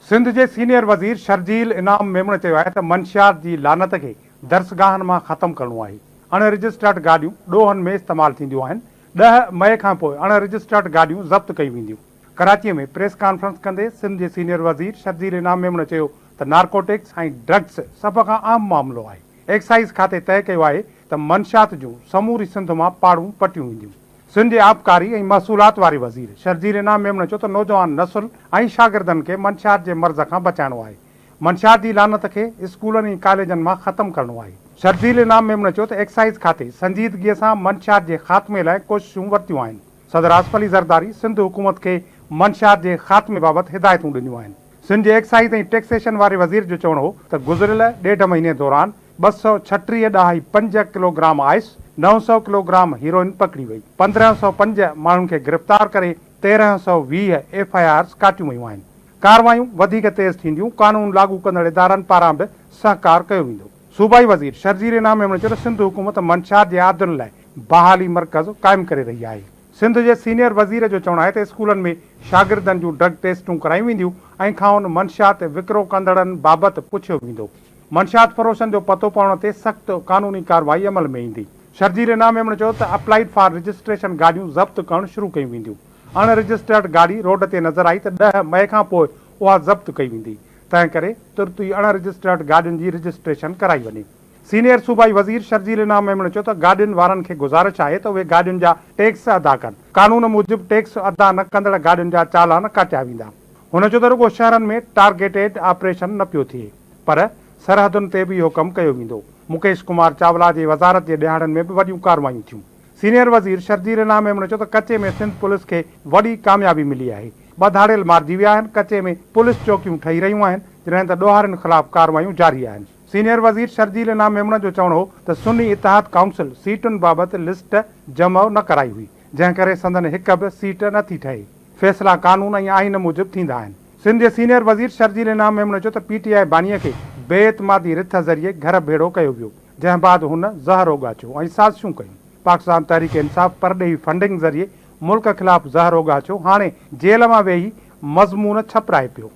سنڌ جي سينيئر وزير شرجيل انعام ميمڻ چيو آهي ته منشيات جي لعنت کي درسگاهن مان ختم ڪرڻو آهي، اڻ رجسٽرڊ گاڏيون ڏوهن ۾ استعمال ٿينديون آهن، 10 مئي کانپوء اڻ رجسٽرڊ گاڏيون ضبط ڪيون وينديون. ڪراچي ۾ پريس ڪانفرنس ڪندي سنڌ جي سينيئر وزير شرجيل انعام ميمڻ چيو ته نارڪوٽڪس ۽ ڊرگس سڀ کان اهم معاملو آهي، ايڪسائيز کاتي طئي ڪيو آهي ته منشيات جون سموري سنڌ مان پاڙون پٽيون وينديون. سنڌ جي آبڪاري ۽ محصولات واري وزير شرجيل انعام ميمڻ چيو ته نوجوان نسل ۽ شاگردن کي منشيات جي مرض کان بچائڻو آهي، منشيات جي لعنت کي اسڪولن ۽ ڪاليجن مان ختم ڪرڻو آهي. شرجيل انعام ميمڻ چيو ته ايڪسائيز کاتي سنجيدگيء سان منشيات جي خاتمي لاء ڪوششون ورتيون آهن. صدر آصف علي زرداري سنڌ حڪومت کي منشيات جي خاتمي بابت هدايتون ڏنيون آهن. سنڌ جي ايڪسائيز ۽ ٽيڪسيشن واري وزير جو چوڻ هو ته گذريل ڏيڍ مهيني دوران 236 ڏهائي پنج kilo gram ice, 900 kilo gram heroin پڪڙي وئي، 1505 ماڻهن کي گرفتار ڪري 1320 ايف I آرز ڪاٽيون ويون آهن. ڪارروايون وڌيڪ تيز ٿينديون، قانون لاڳو ڪندڙ ادارن پاران به سهڪار ڪيو ويندو. صوبائي وزير شرجيل انعام ميمڻ چيو ته سنڌ حڪومت منشيات جي عادين لاء بحالي مرڪز قائم ڪري رهي آهي. سنڌ جي سينيئر وزير جو چوڻ آهي ته اسڪولن ۾ شاگردن جون ڊرگ ٽيسٽون ڪرايون وينديون ۽ کانئن منشيات وڪرو ڪندڙن بابت پڇيو ويندو. منشيات فروشن جو پتو پوڻ تي سخت قانوني ڪارروائي عمل ۾ ايندي. شرجيل انعام ميمڻ چيو ته اپلائيڊ فار رجسٽريشن گاڏيون ضبط ڪرڻ شروع ڪيون وينديون، اڻ رجسٽرڊ گاڏي روڊ تي نظر آئي ته 10 مئي کان پوء اها ضبط ڪئي ويندي، تنهن ڪري ترت ئي اڻ رجسٽرڊ گاڏين جي رجسٽريشن ڪرائي وڃي. سينيئر صوبائي وزير شرجيل انعام ميمڻ چيو ته گاڏين وارن کي گذارش آهي ته اهي گاڏين جا ٽيڪس ادا ڪن، قانون موجب ٽيڪس ادا نه ڪندڙ گاڏين جا چالان ڪاٽيا ويندا. هن چيو ته رڳو شهرن ۾ ٽارگيٽيڊ آپريشن نه پيو ٿئي پر سرحدن تي به اهو ڪم ڪيو ويندو. مڪيش ڪمار چاولا جي وزارت جي ڏهاڙن ۾ به وڏيون ڪارروايون ٿيون. سينيئر وزير شرجيل انعام ميمڻ چيو ته ڪچي ۾ سنڌ پوليس کي وڏي ڪاميابي ملي آهي، ٻه ڌاڙيل مارجي ويا آهن، ڪچي ۾ پوليس چوڪيون ٺهي رهيون آهن، جڏهن ته ڏوهارين خلاف ڪارروايون جاري آهن. سينيئر وزير شرجيل انعام ميمڻ جو چوڻ هو ته سني اتحاد ڪائونسل سيٽن بابت لسٽ جمع نه ڪرائي هئي، جنهن ڪري سندن هڪ به سيٽ نه ٿي ٺهي. فيصلا قانون ۽ آئين موجب ٿيندا آهن. سنڌ جي سينيئر وزير شرجيل انعام ميمڻ چيو ته پي ٽي آء بانيء کي بي اعتمادي رٿ ذريعي گهر ڀيڙو ڪيو ويو، جنهن بعد هن زهر اوڳاڇيو ۽ سازشون ڪيون. پاڪستان تحريڪ انصاف پرڏيهي فنڊنگ ذريعي ملڪ خلاف زهر اوڳاڇيو، هاڻي جيل مان ويهي مضمون ڇپرائي پيو.